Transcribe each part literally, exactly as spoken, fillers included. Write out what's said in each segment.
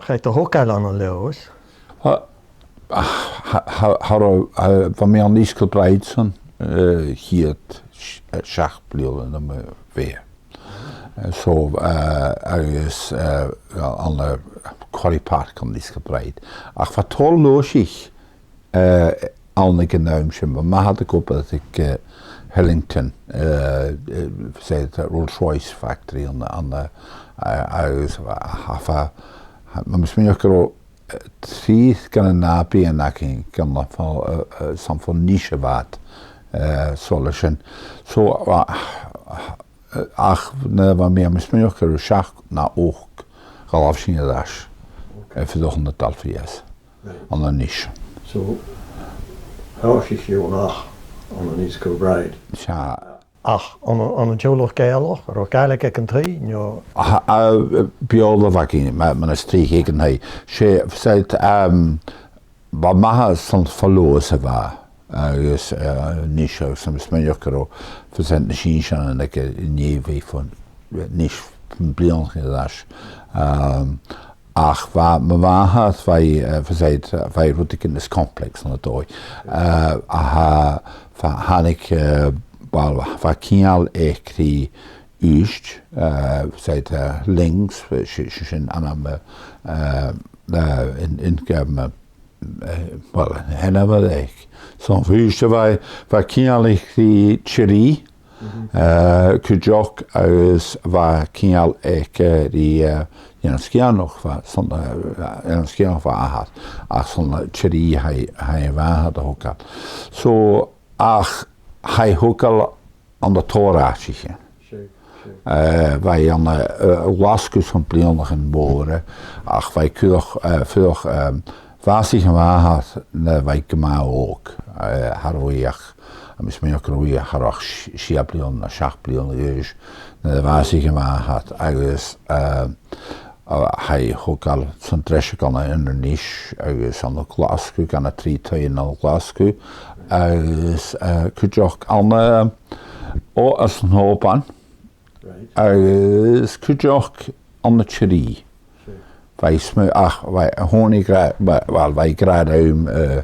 Chaidh do thogail ann an Leòdhas? Tha, tha, tha, tha, tha, bha mi ann an East Kilbride son, eh, a' chiad s-, eh, seachd bliadhna no mu dheireadh. Eh, so, eh, agus, eh, ann an, eh, Quarry Park ann an East Kilbride. Ach bha tòrr Leòdhasaich, eh, ann aig an àm sin, bha m' athair ag obair aig, eh, Hillingdon, eh, eh, 's e, eh, Rolls-Royce factory ann, ann, eh, agus bha, bha, bha mi a' smaoineachadh gun robh, eh, trì gun a nàbaidhean againn, gun a' fo-, eh, eh, 's ann bho Nis a bha iad, eh, so leis sin. So, bha, eh, ach nuair a bha mi, tha mi a' smaoineachadh gun robh seachd no ochd, dh'fhalbh sinn air ais, eh, a' fuireach ann an Dalphias. Right. Ann an Nis. So, thòisich sibh a-mach ann an East Kilbride. Seadh. Ach ann an, ann an teaghlach Gàidhealach, an robh Gàidhlig aig an taigh, no? A, a, Beurla a bh' againn, ma-, mar as trice aig an taigh. 'S e, 's e, um, bha m' athair son fo Leòdhas a bha, agus, eh, Nis, agus tha mi a' smaoineachadh gun robh, 's e na sìthichean aige an dèidh bhith fon, Nis, bliadhnaichean air ais. Um, Ach bha, mo mhàthair, bha i, eh, bha i, bha i rudeigin nas complex na dòigh. Eh, ach, eh, bha, thàinig, eh, uill, bha ceangal aice ri Uibhist, eh, bha i, eh, Lings, bha, si-, si-, sin ainm, eh, eh, eh, in, in, um, eh, uill, an t-ainm a bh' aice. So, bha Uibhist, bha, bha ceangal aice ri Tiriodh, eh, cuideachd agus bha ceangal aice ri, eh, Iain Sgitheanach, bha, son, eh, Iain Sgitheanach bha athair, ach son, eh, Tiriodh tha, tha mo mhàthair a thogail. So, ach tha i a thogail ann an tòrr àiteachan. Sure, sure. Eh, bha i ann an, eh, Glaschu son bliadhnaichean mòra, ach bha i cuideachd, eh, cuideachd, ehm, bhàsaich mo mhàthair nuair a bha i gu math òg, eh, cha robh i ach, tha mi a' smaoineachadh gun robh i ach, cha robh i ach s-, sia bliadhna no seachd bliadhna a dh'aois nuair a bhàsaich mo mhàthair, agus, eh, a, tha i a thogail son deiseagan ann an Inbhir Nis agus ann an Glaschu, gun an trì taighean ann an Glaschu, agus, eh, cuideachd ann an, eh, o, anns an Òban, Right. Agus cuideachd ann an Tiriodh. Sure. Bha i sm-, ach, bha, thàinig gra-, bha, uill, bha i ag ràdh rium, eh,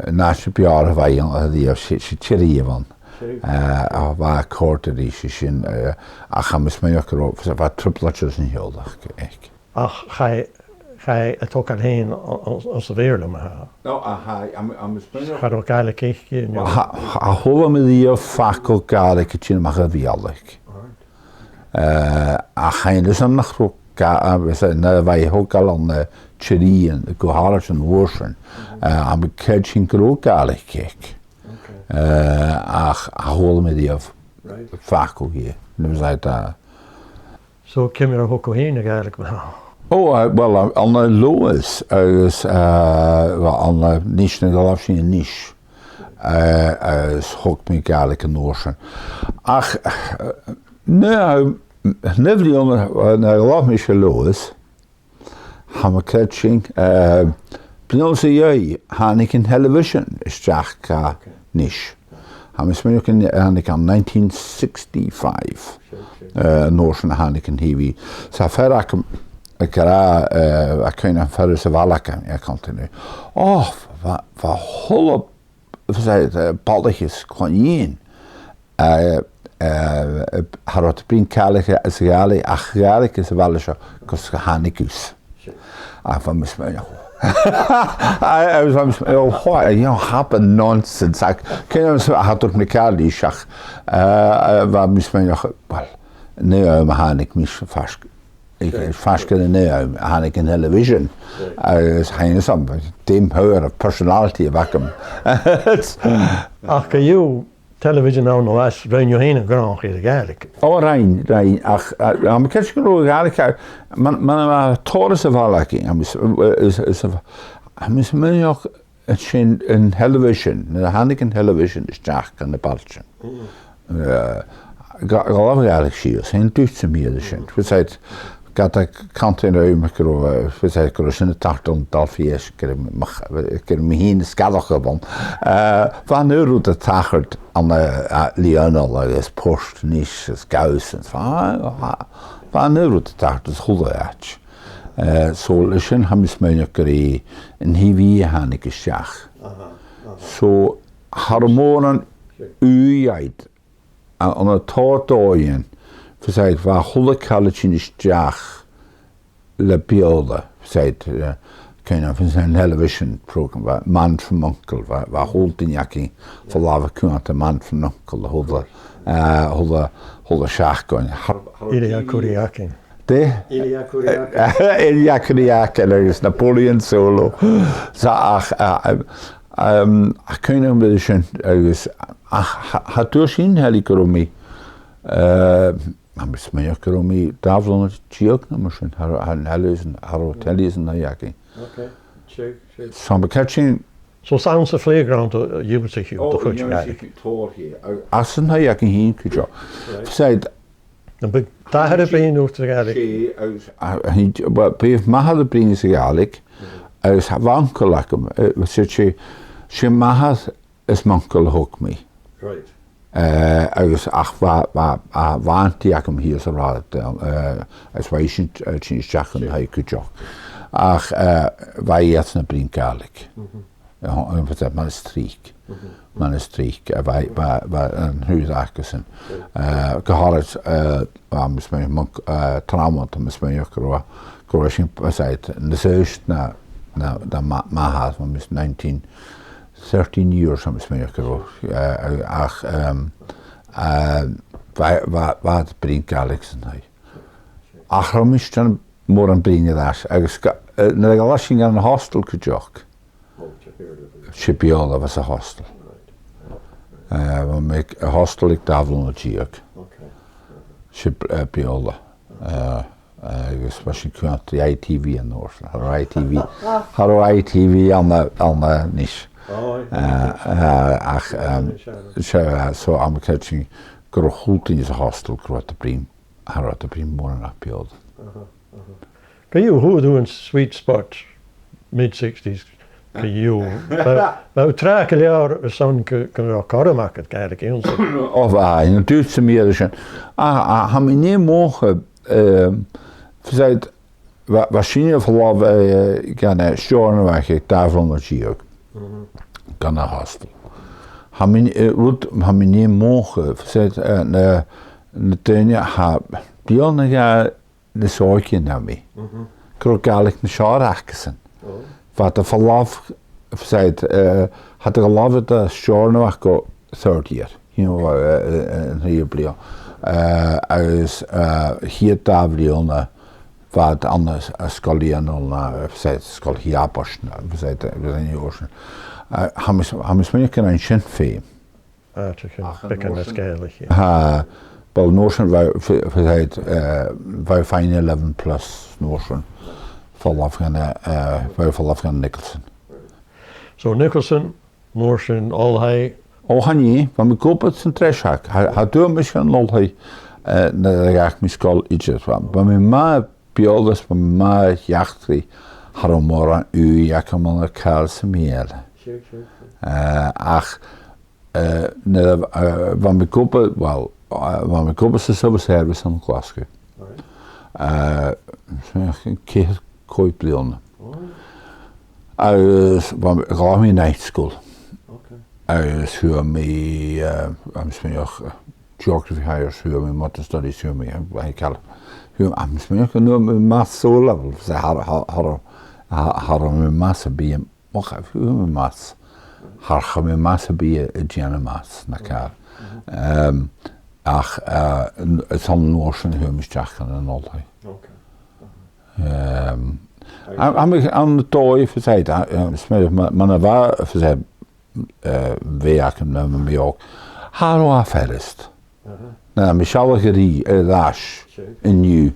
an àite as fheàrr a bha i ann, a bha i, 's e, 's e Tiriodh a bh' ann. Sure. Eh, ach bha e a' còrdadh rithe sin, eh, ach tha mi a' smaoineachadh gun robh, bha trioblaid san teaghlach aice. Ach chaidh, chaidh a thogail fhèin a-, a-, anns a' Bheurla, ma-thà. No, a, tha, tha mi, tha mi a' smaoineachadh. Cha robh Gàidhlig aice, no? Tha, tha, cha chuala mi riamh facal Gàidhlig a' tighinn a-mach à Beurla. Right. Eh, ach tha fhios agam nach robh Gà-, a, 's e, nuair a bha i a' thogail ann an, eh, Tiriodh, gu h-àraid an uair sin, eh, tha mi a' creidsinn gun robh Gàidhlig aice. Okay. Eh, ach cha chuala mi riamh Right. facal dheth. Nuair a bha i, eh, So, ciamar a thog thu fhèin a' Ghàidhlig, ma-thà? O, eh, uill, eh, ann an Leòdhas agus, eh, uill, ann an Nis, nuair a dh'fhalbh sinn a Nis. Eh, agus thog mi Gàidhlig an uair sin. Ach, eh, nuair, nuair a bha, eh, nuair a dh'fhalbh mise a Leòdhas, tha mi a' creidsinn, eh, bliadhna sa dheidhinn, thàinig an television a-steach gu Nis. Tha mi a' smaoineachadh gun tàinig e ann an nineteen sixty-five. Sure, sure. Eh, an uair sin a thàinig an TV. 'S tha fear agam ag ràdh, eh, a' cuimhneachadh, fear às a' bhaile agam, a' cantainn rium, o, bha, bha a h-uile, bha, eh, balaich is clann-nighean, eh, eh, eh, cha robh iad a' bruidhinn Gàidhlig is Gàidhlig, ach Gàidhlig sa bhaile seo, gus gun tàinig thusa. Ach bha mi a' smaoineachadh, I, I was, I was, oh, what, you know, hap and nonsense. Ach, ciamar a tha, tha mi a' creidsinn, eh, eh, bha mi a' smaoineachadh, uill, an aon àm a thàinig mise faisg, faisg air an aon àm a thàinig an television. Agus tha fhios agam, dè am power of personality a bh' agam. Ach co-dhiù, television ann no às, rinn thu fhèin an gnothach air a' Ghàidhlig? O, rinn, rinn, ach, eh, tha mi a' creidsinn gun robh a' Ghàidhlig, eh, mar, mar, mar a tha tòrr às a' bhaile againn, tha mi a' s-, eh, is, is a' bh-, tha mi a' smaoineachadh sin an television, nuair a thàinig an television a-steach gu na bailtean. Eh, dh'fh-, dh'fhalbh a' Ghàidhlig sìos, tha e an dùil sam bith air sin. Bha iad, ged a chanadh iad rium gun robh, eh, bha iad, gun robh sin a' tachairt ann an Dalphias, gun robh mo ch-, gun robh mi fhìn a' sgaradh a' bhonn. Eh, bha an aon rud a' tachairt ann an, eh, Lìonal agus Port Nis is Gowsans. Bha, bha, bha an aon rud a' tachairt anns a h-uile àite. Eh, so leis sin tha mi a' smaoineachadh gur e an taobh a thàinig a-steach. So, cha robh mòran ùidh agad, a, ann an tòrr dòighean, fhios agad, bha a h-uile càil a' tighinn a-steach le Beurla, fhios agad, eh, kind of, fhios agad, an television programme, bha Man from U N C L E, bha, bha a h-uile duine againn a' falbh a' coimhead Man from U N C L E, a h-uile, eh, a h-uile, a h-uile seachdain. Ilya Kuryakin. Dè? Ilya Kuryakin. Ilya Kuryakin agus Napoleon Solo. So ach, a, a, um, ach cuimhne agam air sin agus ach, cha, cha tuirt sinn uile gu robh mi, eh, tha mi a' smaoineachadh gu robh mi dà bhliadhna deug no mar sin, cha robh, cha robh television, cha robh television againn. Okay. Sure, sure. So, ma bha sin So 's ann sa phlayground a, a dh'ionnsaich thu do chuid Gàidhlig. Às an taigh againn fhìn cuideachd. Right. Said, Am biodh d' athair a' bruidhinn riut sa Ghàidhlig? Sé, agus, a, a, well, bha m' athair a' bruidhinn sa Ghàidhlig, agus bha uncail agam, eh, 's e, 's e, 's e m' athair is m' uncail a thog mi. Right. Eh, agus ach bha, bha, bha, bha antaidh agam shìos an rathad, eh, is bha i sin, eh, a' tighinn a-steach dhan taigh cuideachd. Ach, eh, bha iadsan a' bruidhinn Gàidhlig. Mhm. Eh, an, bha e, mar as trice. Mhm. Mar as trice, eh, bha, bha, bha an t-ùidh acasan. Right. Eh, gu h-àraid, eh, bha mi a' smaoineachadh, mun, eh, tràth ma-thà, tha mi a' smaoineachadh gu robh, gu robh sin, bha e, nas fhasa na, na, na m' a-, m' athair, bha mi nineteen, thirteen years, tha mi a' smaoineachadh gu robh, eh, ach, ehm, eh, bha, bha, bha iad a' bruidhinn Gàidhlig san taigh. Ach cha robh mise mòran a' bruidhinn air ais, agus ga-, eh, nuair a dh'fhalbh sinn dhan an hostel cuideachd, 's e Beurla a bha sa hostel. Eh, bha mi aig a' hostel aig dà bhliadhna deug. 'S e, eh, Beurla. Eh, eh, agus bha sinn a' coimhead ri I T V an uair sin. Cha robh I T V, cha robh I T V ann a, ann a-nis. Eh, eh, ach, ehm, 's e, eh, so, tha mi a' creidsinn gu robh a h-uile duine sa hostel gu robh iad a' bruidhinn, cha robh iad a' bruidhinn mòran ach Beurla. Co-dhiù, fhuair thu an sweet spot, mid sixties, co-dhiù. Bha, bha thu tràth gu leòr airson gu, gun robh cothrom agad Gàidhlig ionnsachadh. O, bha, an dùil sa mhìr sin. A, a, tha mi an dèidh motha, ehm, fhios agad, bha, bha sinne a' falbh, eh, gun, eh, Steòrnabhagh aig dà bhliadhna deug. Gun an hostel. Tha mi, eh, rud, tha mi an dèidh motha, fhios agad, eh, na, na daoine a tha bliadhna no dhà nas òige na mi. Gu robh Gàidhlig nas fheàrr acasan. Bha iad a' falbh, fhios agad, eh, cha do dh'fhalbh iad à Steòrnabhagh gu third year, you know, eh, eh, eh, an treas bliadhna. Eh, agus, eh, a' chiad dà bhliadhna, bha iad ann an, an sgoil Iain Uí Fhlathartaich, fhios agad, sgoil Shiaboist, na, fhios agad, fhios agad, an uair sin. Eh, tha mi, tha mi a' smaoineachadh gun robh sin fhèin. Ah, tha sin beagan nas Gàidhlig, yeah. Tha, well, an uair sin bha, f-, f-, eh, bha fhèin eleven plus, an uair sin. Falbh gun, eh, bha falbh gun Nicholson. So Nicholson, an uair sin Oilthigh. O, chan e, bha mi ag obair san treas aig, tha, tha dùil mise an Oilthigh, eh, nuair a dh'fhàg mi sgoil idir. Bha, bha mi math Beurla, bha mi math eachdraidh, cha robh mòran ùidh agam ann an càil sam bith eile. Sure, sure, sure. Eh, ach, eh, nuair a, eh, bha mi ag obair, well, eh, bha mi ag obair sa civil service ann an Glaschu. Right. Eh, ceithir, còig bliadhna. Oh. Agus bha mi, ghabh mi night school. Okay. Agus fhuair mi, eh, tha mi a' smaoineachadh, eh, Geography Higher, fhuair mi, Modern Studies, fhuair mi, eh, bha e call. Fhuair, tha mi a' smaoineachadh gun fhuair mi Maths O-level, 's e, cha, cha, cha, cha, cha robh mi math sam bith, mo cha, fhuair mi Maths. Cha, cha robh mi math sam bith a' dèanamh Maths, na càil. Ehm, ach, eh, an, 's ann an uair sin a fhuair mi a-steach dhan an Oilthigh. Okay. Ehm, a, a, ann an dòigh, fhios agad, a, a, 's mi, ma, ma bha, fhios agad, eh, bheatha agam nuair a bha mi òg. Cha robh e furasta. Aha. Nuair a tha mi a' sealltainn air, air ais an-diugh,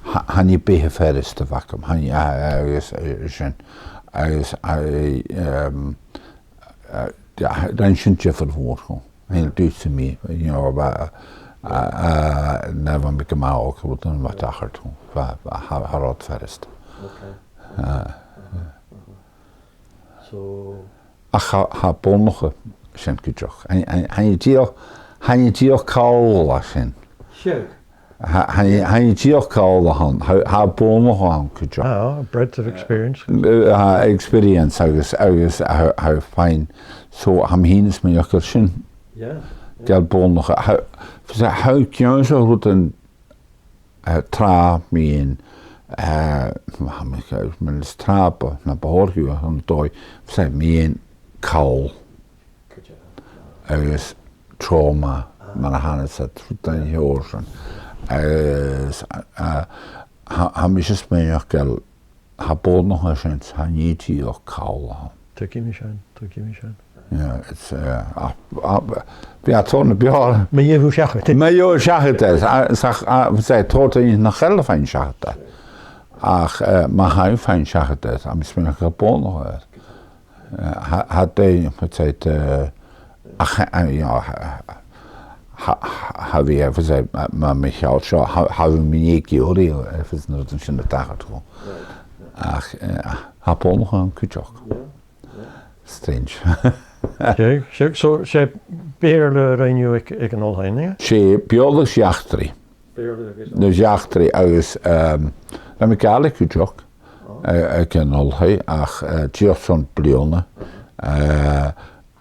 tha, chan e beatha furasta a bh' agam, chan e, a, agus, eh, sin, agus, eh, ehm, eh, rinn sin diofar mhòr dhomh. Chan eil dùil sam bith, you know, bha, a, a, nuair a bha mi gu math òg, rud a bha tachairt dhomh, bha, bha, cha, cha robh iad furasta. Okay. Eh. So, ach tha, tha e bunaiteach sin cuideachd. Chan, chan, chan e dìreach, chan e dìreach call a tha sin. Seadh. Tha, tha, tha e dìreach call a th' ann, tha, tha boireannach ann cuideachd. Ah, breadth of experience. Eh, tha experience agus, agus tha, tha fhèin. So, tha mi fhìn is mo mhàthair sin. Yeah, yeah. Gheall boireannach. Tha, tha, tha ceann sa rud an, eh, tràth, mi fhìn, eh, tha mi, mi is tràth, bu, na bu chòir dhomh an dòigh, 's e mi fhìn call. Agus trauma, mar a chanas iad, daoine òrsan. Agus, uh, tha, tha mise a' smaoineachadh gu bheil, tha boireannach an sin, tha an nì dìreach call ann. Tuigidh mi sin, tuigidh mi sin. Yeah, it's, uh, a, a, bidh e a' toirt na b' fheàrr. Ma gheibh thu seachad. Ma gheibh thu seachad air, a, 's ach, a, 's e, tha daoine nach eil a' faighinn seachad air. Ach, uh, ma tha thu a' faighinn seachad air, tha mi a' smaoineachadh gu bheil boireannach air. Eh, tha, tha daoine, ma tha, eh, ach, eh, you know, tha, tha, tha, bidh, eh, bidh, eh, ma, ma cheann seo, tha, tha mi an dèidh iarraidh, eh, bidh na rudan sin a' tachairt dhomh. Right, yeah. Ach, eh, tha boireannach ann cuideachd. Yeah, yeah. Strange. 'S e, 's e, so, 's e Beurla a rinn thu aig, aig an oilthigh, an e? 'S e Beurla is eachdraidh. Beurla agus... Na eachdraidh agus, ehm, bha mi Gàidhlig cuideachd, eh, aig an oilthigh, ach, eh, dìreach son bliadhna. Eh,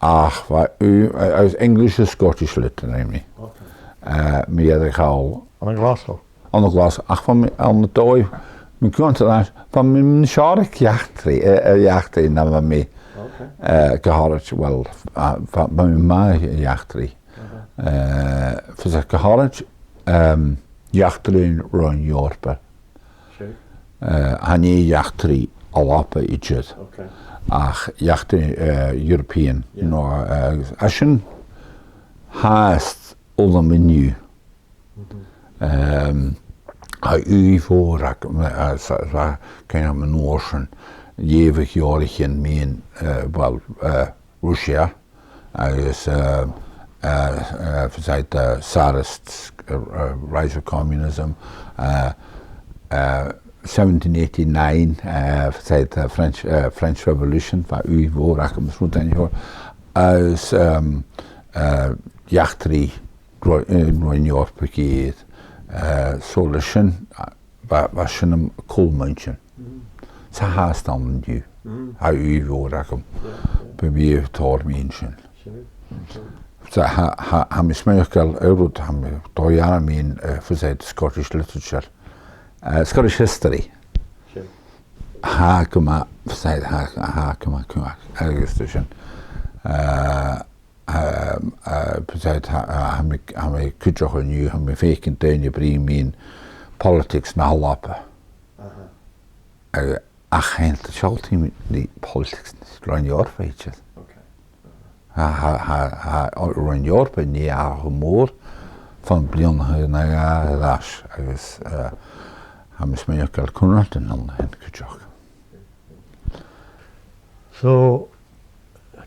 ach bha, eh, agus English is Scottish Lit an rinn mi. Okay. Eh, mi air a chall. Ann an Glaschu? Ann an Glaschu. Ach bha mi ann an dòigh, mi cunntas, bha mi nas fheàrr aig eachdraidh, eh, eh, eachdraidh na bha mi, okay, eh, gu h-àraid, well, ah, bha, bha mi math aig eachdraidh. Uh-huh. Eh, bha e gu h-àraid, ehm, eachdraidh Roinn Eòrpa. Sure. Eh, chan e eachdraidh Alba idir. Okay. Ach eachdraidh, eh, European, yeah, you know, eh, agus sin fhathast ùr an-diugh. Mm-hmm. Ehm, tha ùidh mhòr agam, eh, sa, sa, cuimhne agam an uair sin, leughadh leabhraichean mu, eh, well, eh, Russia, agus, eh, eh, eh, bha iad, eh, tsarists, eh, eh, Rise of Communism, eh, eh, seventeen eighty-nine, eh, bha iad, eh, French, eh, French Revolution, bha ùidh mhòr agam anns rud an-diugh. Agus, ehm, eh, eachdraidh Ro-, eh, Roinn Eòrpa a' Chiad, eh, so leis sin, bha, bha sin nam chùl-muinntir. Mm. 'S tha fhathast ann an-diugh. Mm. Tha ùidh mhòr agam. Yeah, yeah. Bidh mi a' tòrr mun sin. Sure, sure. So tha, tha, tha mi a' smaoineachadh gu bheil aon rud, tha mi, dòigh ann am meadhan, eh, bha iad Scottish literature. Eh, Scottish history. Sure. Tha gu math, bha iad, tha, tha gu math cumhachdach agus sin. Eh, Ehm, eh, besides, tha, tha mi, tha mi cuideachd an-diugh, tha mi a' faicinn daoine a' bruidhinn mu politics na h-Alba. Aha. Eh, ach chan eil, tha sealltainn ri politics na Roinn Eòrpa idir. Okay. Tha, tha, tha, tha Roinn Eòrpa an-diugh cho mòr bhon bhliadhna no dhà air ais, agus, eh, tha mi a' smaoineachadh gu bheil Conradh ann an sin cuideachd. So,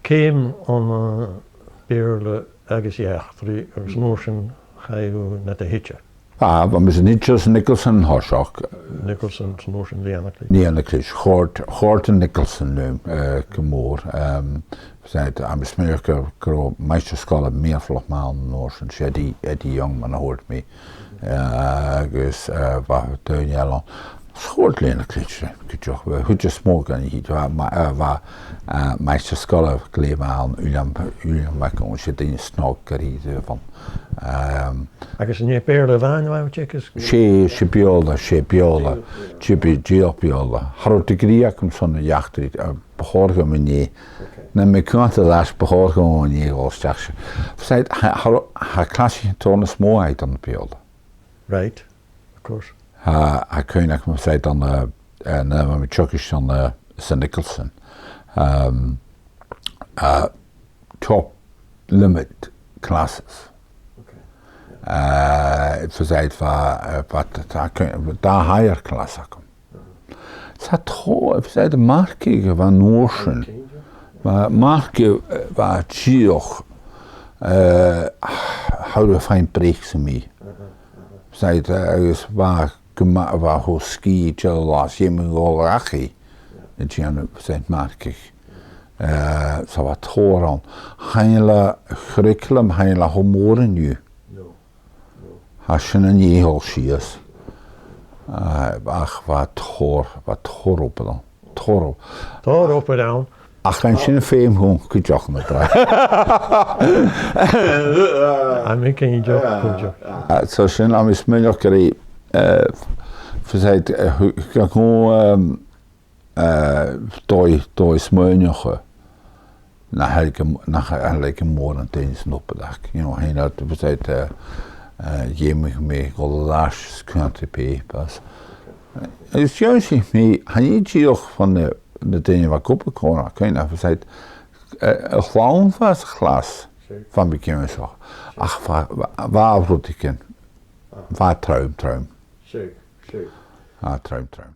ceum ann am, eh, Beurla agus eachdraidh, agus an uair sin chaidh thu nad thidsear. Ah, bha mise san tidsear, St Nicholson an toiseach. Nicholson, an uair sin Lìonaclis. Lìonaclis, chòrd, chòrd an Nicholson rium, eh, gu mòr. Ehm, 's e, tha mi a' smaoineachadh gu, gu robh maighstir-sgoile mìorbhaileach math ann an uair sin, 's e Eddie, Eddie Young mar a thuirt mi. Eh, agus, eh, bha daoine eile ann. 'S chòrd Lìonaclis rium cuideachd, bha e a' chuid as motha dhen a' thidsear, bha, ma-, eh, bha, eh, maighstir-sgoile glè mhath ann, Uilleam, Uilleam Mac Eòin, 's e duine snog gu dearbh. Ehm, agus an e Beurla a-mhàin a bha thu a' teagasg? 'S e, 's e Beurla, 's e Beurla, 's e Be-, dìreach Beurla. Cha robh degree agam san eachdraidh, eh, bu chòir dhomh an-dè. Okay. Nam biodh cunntas air ais, bu chòir dhomh an-dè a dhol a-steach. 'S e, tha, tha, tha clasaichean tòrr nas motha agad ann am Beurla. Right, of course. Tha, tha cuimhne agam, 's e, ann an, eh, nuair a bha mi a' teagasg ann an, eh, St Nicholson. Ehm, eh, top limit classes. Okay. Eh, 's e, bha, eh, bha, tha, tha, dà higher class agam. Tha tòrr, 's e, am marcaidh a bha an uair sin. Bha marcaidh, eh, bha dìreach, eh, how to find breaks in me. 'S e, agus bha gu math, bha e cho sgìth deireadh latha, 's e, dh'fheumadh tu a dhol dhachaigh a dhèanamh, 's e, marcaidh. Eh, so bha tòrr ann. Chan eil an curriculum, chan eil e cho mòr an-diugh. No. No. Tha sin a' dol sìos. Ah, ach bha tòrr, bha tòrr obair ann. Tòrr. Tòrr obair ann. Ach chan e sin a' feumaidh cuideachd na dra. Tha mi cinnteach, cuideachd. Ah, so sin, tha mi a' smaoineachadh gur e, eh, bha said, eh, gu, gu, ehm, eh, dòigh, dòigh smaoineachaidh, nach eil gu, nach eil gu mòran daoine san obair aca, you know, tha iad, bha said, eh, eh, dh'fheumadh mi a dhol air ais is cuimhneachadh pé, bas. Agus dh'ionnsaich mi, chan e dìreach bho na, na daoine a bha ag obair còmhla rium, bha said, eh, a' chlann a bha sa chlas, bha mi cinnteach, ach bha, bha, bha rudeigin, bha trom, trom. Seadh, seadh. Bha trom, trom.